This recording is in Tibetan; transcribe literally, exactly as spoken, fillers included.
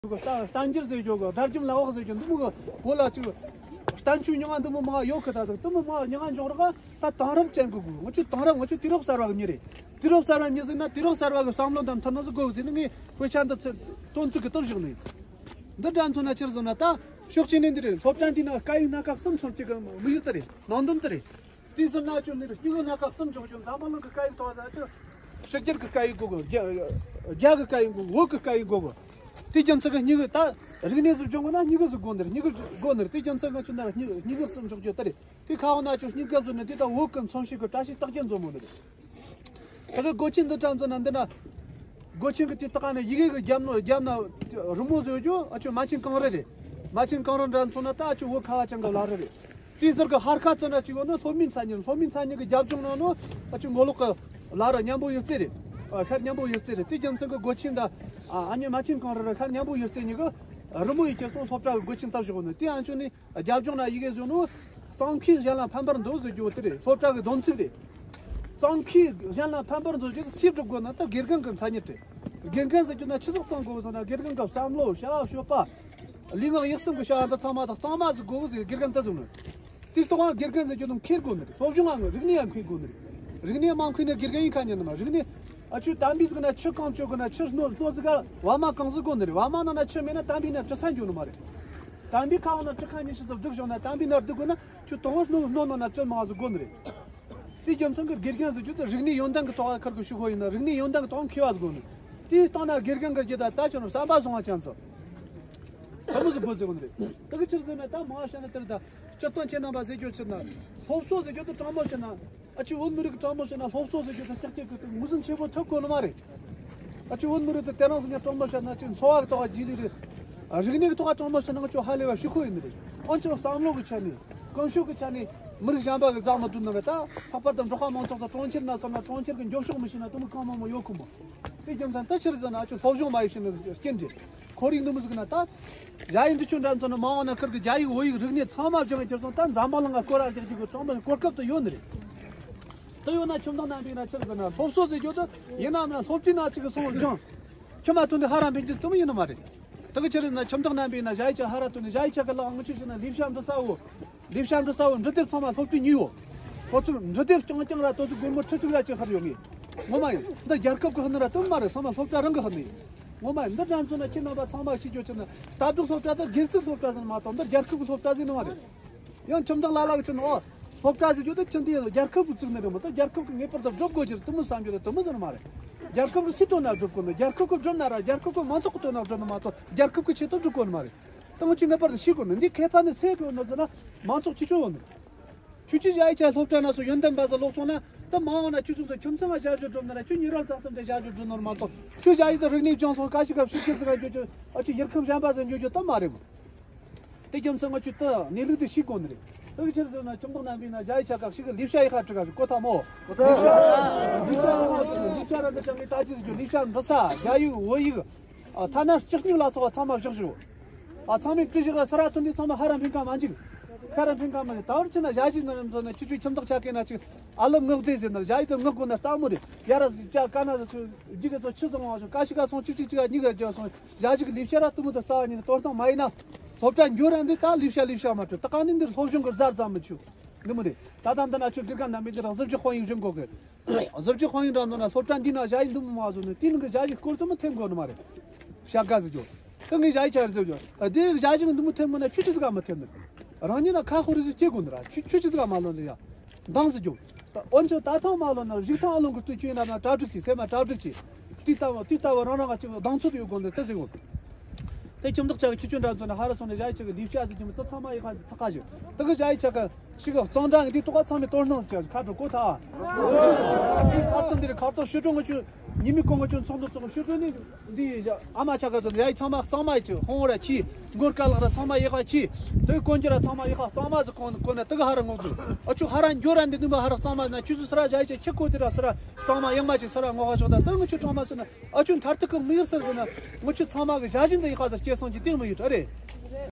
གི་བསྟན་བསྟན་འགྱུར་ཟེར་རྒྱུ་གི་དགྲ་བཅོམ་ལག་འོག་ཟེར་རྒྱུ་འདི་མོ་གི་བོད་ལ་ཅིག་བསྟན་བཅོས་མྱིང་ང་འདི་མོ་མང་ཡོད་གི། ད་ཟིག་འདི་མོ་མང་མྱིང་ང་འཇོག་རོགས་ད་དེང་རབས་ཅན་གི་དགོས། ང་ཚོས་དེང་རབས་ང་ཚོས་དུས་རབས་གསར་བ་གི་མྱི་རེད། དུས་རབས་གསར་བ་མྱི་ཟིག་ན་དུས་རབས་གསར་བ་གི་བསམ་བློ་དང་མཐུན་ན་ཟིག་དགོས་ཟེར་ནས་ངས་དཔེ་ཆ་འདི་ཚོ་དོན་ཚིག་གི་བཏབ་བཞག་ནས། འདི་འདྲ་མཚོན་ན་ཆི་ཟེར་ན་ད་ཕྱོགས་གཅིག་ནས་འདི་རེད། སློབ་གྲྭ་འདི་ན་སྐད་ཡིག་སྣ་ཁ་གསུམ་ཚང་གཅིག་གི་དམིགས་ཡུལ་དེ་རེད། ནང་དོན་དེ་རེད། དེ་ཟེར་ན་ཁྱོད་ནི་སྙིང་ནང་ཁ་གསུམ་འཇོག་རྒྱུ། འཛམ་བུ་གླིང་གི་སྐད་ཡིག་ཐོག་ད་ཁྱོད་ཕྱི་རྒྱལ་གི་སྐད་ཡིག་དགོས་གི། རྒྱ་རྒྱ་གི་སྐད་ཡིག་དགོས། བོད་གི་སྐད་ཡིག་དགོས་གི། དེ་རྒྱུ་མཚན་གི་སྙིང་གི་ད་རིག་གནས་སུ་སྦྱོང་གི་ན་སྙིང་གི་སུ་དགོས་ནི་རེད། སྙིང་གི་དགོས་ནི་རེད། དེ་རྒྱུ་མཚན་གི་ཁྱོད་ན་སྙིང་སྙིང་གི་གསུམ་འཇོག་རྒྱུ་དེ་རེད། དེ་ཁ་འོག་ན་ཁྱོད་སྙིང་གི་སུ་ནི་དེ་ད་བོད་གི་མཚོན་བྱེད་གི་བཀྲ་ཤིས་རྟགས་བརྒྱད་འཛོམས་མོ་ནི་རེད། ད་གི་སྒོ་ཆེན་འདི་འདྲ་མཚོན་ན་འདི་ན། སྒོ་ཆེན་གི་དེ་ལྟ་ག་ནས་ཡི་གེ་གི་རྒྱབ་ན་རྒྱབ་ན་རི་མོ་བཟོ་རྒྱུ་ཨ་ཆུ་མ་ཆེན་གངས་རི་རེད། མ་ཆེན་གངས་རི་འདྲ་མཚོན་ན་ད་ཨ་ཆུ་བོད་ཁ་བ་ཅན་གི་བླ་རི་རེད། དེའི་ཟུར་གི་ཧར་ཁ་ཙམ་ན་གཅིག་ཡོད་ན་སློབ་མའི་མཚན་ཉིད། སློབ་མའི་མཚན་ཉིད་གི་རྒྱབ་ལྗོངས་ནང་ནོ་ཨ་ཆུ་མགོ་ལོག་གི་བླ་རི་གཉན་པོ་གཡུ་རྩེ་རེད། ཨ་ཤར་གཉན་པོ་གཡུ་རྩེ་རེད། དེ་རྒྱུ་མཚན་གི་སྒོ་ཆེན་ད་ཨ་ཨ་མྱེས་མ་ཆེན་གངས་རི་རེད། ཤར་གཉན་པོ་གཡུ་རྩེ་གཉིས་གི་རི་མོ་ཡི་ཁྱེར་སོང་སློབ་གྲྭ་གི་སྒོ་ཆེན་བཏབ་བཞག་ནི་དེ་ཨ་ཆུ་ནི། རྒྱབ་ལྗོངས་ན་ཡི་གེ་བཟོས་ནོ། གཙང་ཁེས་གཞན་ལ་ཕན་པར་འདོད་ཟེར་རྒྱུ་དེ་རེད། སློབ་གྲྭ་གི་སྡོམ་ཚིག་རེད། གཙང་ཁེས་གཞན་ལ་ཕན་པར་འདོད་རྒྱུ་དེ་སུས་སྒྲུབ་དགོས་ན་ད་དགེ་རྒན་གི་མཚན་ཉིད་རེད། དགེ་རྒན་ཟེར་རྒྱུ་ན་ཆི་ཟིག་གཙང་དགོས་ཟེར་ན་དགེ་རྒན་གི་བསམ་བློ་བྱ་བ་སྤྱོད་པ། ལུས་ངག་ཡིད་གསུམ་གི་བྱ་བ་འདི་ཚང་མ་དང་གཙང་མ་ཟིག་དགོས་ཟེར་དགེ་རྒན་དེ་ཟེར་ནོ། དེ་ལྟ་བུ་དགེ་རྒན་ཟེར་རྒྱུ་དང་མཁས་དགོས་ནི་རེད། སློབ་སྦྱོང་ཨང་རིག་གནས་ཡང་མཁས་དགོས་ནི་རེད། རིག་གནས་མ་མཁས་ན་དགེ་རྒན་ཡིན་ཁ་ཉན་ནི་མ་རིག་གནས། ཨ་ཆུ་དམ་པའི་ཟིག་ན་ཆུ་གང་སྤྱོད་དགོས་ན་ཆུ་སྣོད་སྣོད་ཟིག་ག་བ་མ་གང་ཟིག་དགོས་ནི་རེད། བ་མ་ནང་ན་ཆུ་མེད་ན་དམ་པའི་ན་བྲི་ས་འགྱོ་ནི་མ་རེད། དམ་པའི་ཁ་འོག་ན་བྲི་ཁ་ཉི་ཤུ་ཙམ་བསྒྲིགས་བཞག་ན་དམ་པའི་ན་བསྡུ་དགོས་ན་ཆུ་དོང་བོ་སྣོད་སྣོད་ནང་ན་ཆུ་མང་ཟིག་དགོས་ནི་རེད། དེ་རྒྱུ་མཚན་གྱི་དགེ་རྒན་ཟེར་རྒྱུ་དེ་རིག་གནས་ཡོན་ཏན་གྱི་ཐོག་ཁར་གི་ཤུགས་ཡིན་ན་རིག་གནས་ཡོན་ཏན་གྱི་ཐོག་མཁས་པ་ཟིག་དགོས་ནི། དེའི་སྟེང་ན་དགེ་རྒན་གྱི་རྒྱུ་ད་ལྟ་ཆུ་ནི་བསམ་པ་བཟང་བ་ཅན་ཟིག་ཐུ་མི་ཟིག་དགོས་ཟེར་གོ་ནི་རེད། དེ་གི་ཕྱིར་ཟེར་ན་ད་མང་བ་བཤད་ན་དེར་ད་སྤྱིར་བཏང་ཁྱེད་རྣམ་པ་ཟེར་རྒྱུ་ཕྱིར་ན་སློབ་གསོ་ཟེར་རྒྱུ་དེ་དྲང་མོ་བཤད་ན། ཨ་ཆུ་བོད་མི་རིགས་དྲང་མོ་བཤད་ན་སློབ་གསོ་ཟེར་རྒྱུ་དེ་ལྕགས་ཀྱི་ཀི་ཀི་ངོས་ཟིན་ཆེ་བོ་ཐོབ་དགོས་ནི་མ་རེད། ཨ་ཆུ་བོད་མི་རིགས་དེ་དེ་རིང་ཟིན་ན་དྲང་མོ་བཤད་ན་ཅིག་འཚོ་བ་གི་ཐོག་རྗེས་ལུས་རེད། རིག་གནས་ཀྱི་ཐོག་དྲང་མོ་བཤད་ན་ང་ཆུ་ཧ་ལས་པ་ཕྱི་ཁོ་ཡིན་ནི་རེད། འོན་ཀྱང་བསམ་བློ་གི་ཆ་ནས་ཀུན་སྤྱོད་ཀྱི་ཆ་ནས་མི་རིགས་གཞན་པ་གི་རྫ་མ་བསྡུར་ནི་རེད། ད་ལྷག་པར་དུ་འབྲོག་པ་མང་ཚོགས་དང་གྲོང་ཁྱེར་ན་སོང་ན་གྲོང་ཁྱེར་གྱི་འགྱོ་ཕྱོགས་མི་ཤེས་ན་དེ་མི་གང་མང་མང་ཡོད་ཁོ་མོ། དེ་རྒྱུ་མཚན་ད་ཕྱིར་ཟེར་ན་ཨ་ཆུ་སློབ་སྦྱོང་མ་ཡེ་ཤེས་ནི་རྐྱེན་རེད། ཁོར་ཡུག་འདི་མོ་ཟིག་ན་ད། རྒྱ་ཡིག་འདི་ཆུ་འདྲ་མཚོན་ན་མ་འོངས་ན་ཁུར་གི་རྒྱ་ཡིག་བོད་ཡིག་རིག་གནས་ཚང་མ་སྦྱང་བའི་ཁྱེར་སོང་ད་འཛམ་བུ་གླིང་ང་སྐོར་ར་རྒྱག་རྒྱུ་གི་གྲངས་མང་གོ་སྐབས་དུ་ཡོད་ནི་རེད། དུ་ཡོད་ན་ཁྱིམ་བདག་རྣམ་པས་ན་ཕྱིར་ཟེར་ན་སློབ་གསོ་ཟེར་རྒྱུ་དུ་ཡིན་ནམ་ན་སློབ་གྲྭའི་ནང་གཅིག་གི་སོང་སྦྱང་། ཁྱིམ་མ་ཐོན་དུ་ཧ་ར་འཕེན་རྒྱུ་དུ་མི་ཡིན་ནི་མ་རེད། དུ་གི་ཕྱིར་ན་ཁྱིམ་བདག་རྣམ་པས་ན་ཞ་ཡི་ཆ་ཧ་ར་ཐོན་ནི་ཞ་ཡི་ཆ་གི་ལག་ངུ་ཆུ་ཞིག་ན་ལས་བྱ་འབྲི་ས་འོ། ལས་བྱ་འབྲི་ས་བོ་འབྲི་དེབ་ཚང་མ་སློབ་ཁྲིད་ཉོས་ཡོད། ཁོ་ཚོས་འབྲི་དེབ་རྐྱང་རྐྱང་ར་དོ་ཚིགས་སྒོར་མོ་ཁྲི་གཅིག་ར་ཅིག་ཧར་ཡོད་ངེས། ངོ་མ་ཡིན་འདི་རྒྱལ་ཁབ་ཀྱི་ཧུར་ནི་ར་དོན་མ་རེད། ཚང་མ་སློབ་གྲྭ་རང་གི་ཧུར་ནི་ཡིན། ངོ་མ་ཡིན་འདི་འདྲ་མཚོན་ན་ཁྱེད་རྣམ་པ་ཚང་མ་ཤེས་རྒྱུ་ཆེ་ན་ལྟ་གྲུབ་སློབ་གྲྭ་དང་སྒེར་རྩིས་སློབ་གྲྭ་ཟེར་མ་གཏོགས་འདི་རྒྱལ་ཁབ་ཀྱི་སློབ་གྲྭ་ཟེར་ནི་མ་རེད། ཡང་ཁྱིམ་བདག་ལ་ལ་གི་ཆེ་ན་ཨོ། སློབ་གྲྭ་ཟེར་རྒྱུ་དེ་ཁྱིམ་སྡེ་ཡང་རྒྱལ་ཁབ་ཀྱི་བཙུགས་ནི་རེད་མོ། ད་རྒྱལ་ཁབ་ཀྱི་ངེས་པར་དུ་སྒྲུབ་དགོས་ཀྱི་རེད་དེ་མོ་བསམ་རྒྱུ་དེ་དེ་མོ་ཟེར་ནི་མ་རེད། རྒྱལ་ཁབ་ཀྱི་སྲིད་དོན་ན་སྒྲུབ་དགོས་ནི་རྒྱལ་ཁབ་ཀྱི་སྒྲུབ་ན་ར་རྒྱལ་ཁབ་ཀྱི་མང་ཚོགས་ཀྱི་དོན་ན་སྒྲུབ་ནི་མ་གཏོགས་རྒྱལ་ཁབ་ཀྱི་ཆེད་དུ་སྒྲུབ་དགོས་ནི་མ་རེད། ད་ངོ་ཅི་ངེས་པར་དུ་ཤེས་དགོས་ནི་འདི་ཁེ་ཕན་ནི་སེལ་དགོས་ནི་ཟེར་ན་མང་ཚོགས་ཀྱི་ཆོས་ཡོད་ནི། ཁྱོད་ཀྱིས་ཡ་ཡི་ཆ་སློབ་གྲྭ་ན་སོ་ཡོན་ཏན་པ་ཟེར་ལོག་སོང་ན་ད་མ་འོངས་ན་ཁྱོད་ཚོ་ཚོ་ཁྱིམ་ཚང་ང་ཞབས་ཞུ་སྒྲུབ་ན་ར་ཁྱོད་ཉེ་རབས་ཚང་སོང་དེ་ཞབས་ཞུ་སྒྲུབ་ནོར་མ་གཏོགས་ཁྱོད་ཡ་ཡི་ད་རིག་གནས་སྦྱངས་སོང་ཀ་ཤི་ཀ་ཕྱི་སྐྱེ་ཟིག་ག་འགྱོ་རྒྱུ་ཨ་ཁྱོད་ཡུལ་ཁམས་གཞན་པ་ཟིག་འགྱོ་རྒྱུ་ད་མ་རེད་མོ། དེ་རྒྱུ་མཚན་ང་ཁྱོད་ད་གནས་ལུགས་དེ་ཤེས་དགོས་ནི་རེད། དེ་གི་ཕྱིར་ཟེར་ན་ཁྱིམ་བདག་རྣམ་པས་ན་ཡ་ཡི་ཆ་ཀ་ཞིག་གི་ལས་བྱ་ཡི་ཁ་བྲི་ག་ཞིག་གོ་ཐལ་མོ། ལས་བྱ་ལས་བྱ་ཡི་ཁ་བྲི་ལས་བྱ་ར་འདི་ཅང་གི་ད་ཅི་ཟིག་རྒྱུ་ལས་བྱ་འབྲི་ས་རྒྱ་ཡིག་བོད་ཡིག་ཨ་ཐ་ན་སྤྱི་སྙིང་ལ་སོགས་པ་ཚང་མ་བཞག་ཞུ། ཨ་ཚང་མས་བྲིས་ཤིག་ས་ར་ཐོན་དུས་ཚང་མ་ཧ་ར་འཕེན་ཀ་མ་འཇིག་ཁ་ར་འཕེན་ཀ་མ་འཇིག་ད་བར་ཕྱིན་ན་ཞ་ཞིག་ནི་རིམ་བཟོ་ནི་ཁྱི་ཆུའི་ཁྱིམ་བདག་ཆ་གས་ན་ཅིག་ཨ་ལབ་ངག་བདེ་ཟེར་ན་ཞ་ཡི་དུ་ངག་དགོས་ན་རྩ་མོ་རེད། ཡ་ར་ཅ་ཀ་ན་ཟེར་ཚུལ་རྒྱུ་གི་ཚོ་ཆུ་བཟང་བ་ཞོ་ཀ་ཤི་ཀ་སོང་གཅིག་གཅིག་གཅིག་གཉིས་ག་རྒྱ་སོང་ཞ་ཞིག་གི་ལས་བྱ་ར་དུ་མོ་དུ་རྩ་བ་ཉིད་ནི་དོར་སྟངས་མ་ཡིན་ན། སློབ་གྲྭ་འགྱོ་ར་འདི་ད་ལས་བྱ་ལས་བྱ་མ་སྤྲོད་ད་ག་ནི་འདིར་སློབ་སྦྱོང་གི་ཟར་ཙམ་མི་ཆུ། འདི་མོ་རེད། ད་ལྟ་འདི་ན་ཆུ་དགེ་རྒན་རྣམ་པས་འདི་རང་གཟི་བརྗིད་དཔང་ཡིག་བཞིན་དགོས་གི། གཟི་བརྗིད་དཔང་ཡིག་འདྲ་འདོན་ན་སློབ་གྲྭ་འདི་ན་ཞ་ཡི་འདི་མོ་མ་བཟོ་ནས་དེ་ནི་གི་ཞ་ཡི་སྐོར་ཚོ་མི་ཐེམ་དགོས་ནི་མ་རེད། བྱ་དགའ་ཟེར་རྒྱུ། ད་ངས་ཞ་ཡི་ཆ་རེ་ཟེར་རྒྱུ། དེ་ཞ་ཡི་འདི་མོ་ཐེམ་དགོས་ན་ཁྱོད་ཆི་ཟིག་ག་མི་ཐེམ་ནི། རང་ཉིད་ན་ཁ་ཧོ་རི་ཟིག་སྐྱེ་དགོས་ནི་ར་ཁྱོད་ཁྱོད་ཆི་ཟིག་ག་མ་ལོན་ནི་ཡ། འདང་ཟེར་རྒྱུ། འོན་ཀྱང་ད་ཐང་མ་ལོན་ན་རིག་ཐང་ཨ་ལོན་གི་སྟོད་ཁྱོད་ན་ན་གྲ་སྒྲིག་བྱེད་སེམས་མ་གྲ་སྒྲིག་བྱེད། དེ་ལྟ་བུ་དེ་ལྟ་བུ་རང་རང་ག་ཅིག་གདེང་ཚོད་ཡོད་དགོས་འདི་ལྟ་ཟེར་གོ། དེ་ཁྱིམ་བདག་ཅག་གི་ཁྱི་ཆུ་འདྲ་མཚོན་ན་ཧ་ར་སོང་ནས་ཞ་ཡི་ཅག་གི་ལས་བྱ་ཟེར་གྱི་མི་དེ་ཚང་མ་ཡི་ཁ་ཚགས་ཁ་ཞིག་དེ་གི་ཞ་ཡི་ཅག་གི་ཞིག་གི་གཙང་སྦྲ་གི་དེ་ཐོག་ཁ་ཚང་མས་དོར་སྣང་ཟེར་ཅག་ཁ་དྲོ་གོ་ཐ། དེ་ཁ་ཚང་འདི་རེད་ཁ་ཚང་ཤོད་གྲོང་གི་ཆུ་ཉི་མའི་གོང་གི་ཆུ་ཚོགས་འདུ་ཚོགས་ཤོད་གྲོང་ནི་འདི་ཨ་མ་ཅག་གི་ཚོ་ཞ་ཡི་ཚང་མ་གཙང་མ་ཡི་ཆུ་ཧོང་ར་ཆི་མགོར་ཀ་ལག་ར་ཚང་མ་ཡི་ཁ་ཆི་དེ་གི་གོན་རྒྱུ་ར་ཚང་མ་ཡི་ཁ་གཙང་མ་ཟེར་གོ་ནི་དེ་གི་ཧ་ར་ངོ་དགོས་ཨ་ཆུ་ཧ་ར་འགྱོ་ར་འདི་ནུ་མ་ཧ་ར་གཙང་མ་ན་ཆུ་ཚོད་སི་ར་ཞ་ཡི་ཅག་ཁྱི་གོ་དེ་ར་སི་ར་གཙང་མ་ཡང་མ་ཆི་སི་ར་ངོ་ཧ་ཤོག་ད་དེ་ངི་ཆུ་གྲོང་མ་སོ་ན། ཨ་ཆུ་མཐར་ཐུག་གི་དམིགས་ཡུལ་ཟེར་གི་ན་ངོ་ཆུ་ཚང་མ་གི་ཞ་ཞིང་དུ་ཡི་ཁ་ཟེར་སྐྱེ་སོང་གི་སྟེང་མི་ཡོད་རེད།